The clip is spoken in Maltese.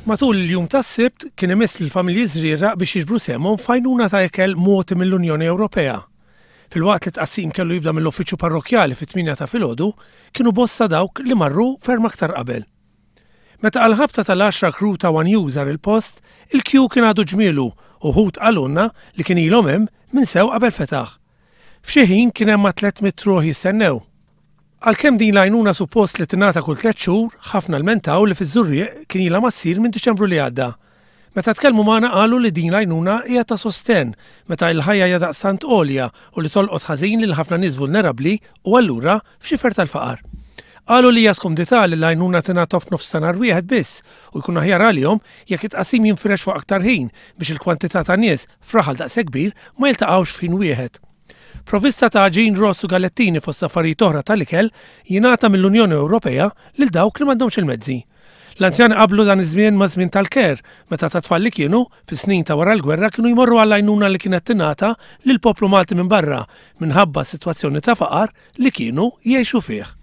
Matul il-jum tas-Sibt kien imiss lill-familji Żrieraq biex jiġbru sehemhom f'għajnuna ta' ikel mogħti mill-Unjoni Ewropea. Filwaqt li t-tqassim kellu jibda mill-uffiċċju parrokkjali fit-tmienja ta' filgħodu, kienu bosta dawk li marru ferm aktar qabel. Meta għall-ħabta tal-għaxra crew ta' one News żar il-post, il-kju kien għadu ġmielu u wħud qalulna li kien ilhom hemm minn sew qabel fetaħ. F'xi ħin kien hemm ma' 300 ruħ jistennew. Għalkemm din l-għajnuna suppost li tingħata kull tlett xhur, ħafna lmentaw li fiż-Żurrieq kien ilha ma ssir minn Diċembru li għadda. Meta tkellmu magħna qalu li din l-għajnuna hija ta' sostenn meta il-ħajja hija daqstant għolja u li tolqot ħażin lil ħafna nies vulnerabbli u allura f'xifer tal-faqar. Qalu li hija skumdità li l-għajnuna tingħata f'nofs ta' nhar wieħed biss u jkun aħjar għalihom jekk it-tqassim jinfirex fuq aktar ħin biex il-kwantità ta' nies f'raħal daqshekk kbir ma jiltaqgħux f'ħin wieħed. Provvista ta' għaġin, ross u galettini fost affarijiet oħra tal-ikel jingħata mill-Unjoni Ewropea lil dawk li m'għandhomx il-mezzi. L-anzjani qabblu dan iż-żmien maż-żmien tal-care, meta ta' tfal li kienu, fis-snin ta' wara l-gwerra kienu jmorru għall-għajnuna li kienet tingħata lill-poplu Malti minn barra minħabba s-sitwazzjoni ta' faqar li kienu jgħixu fih.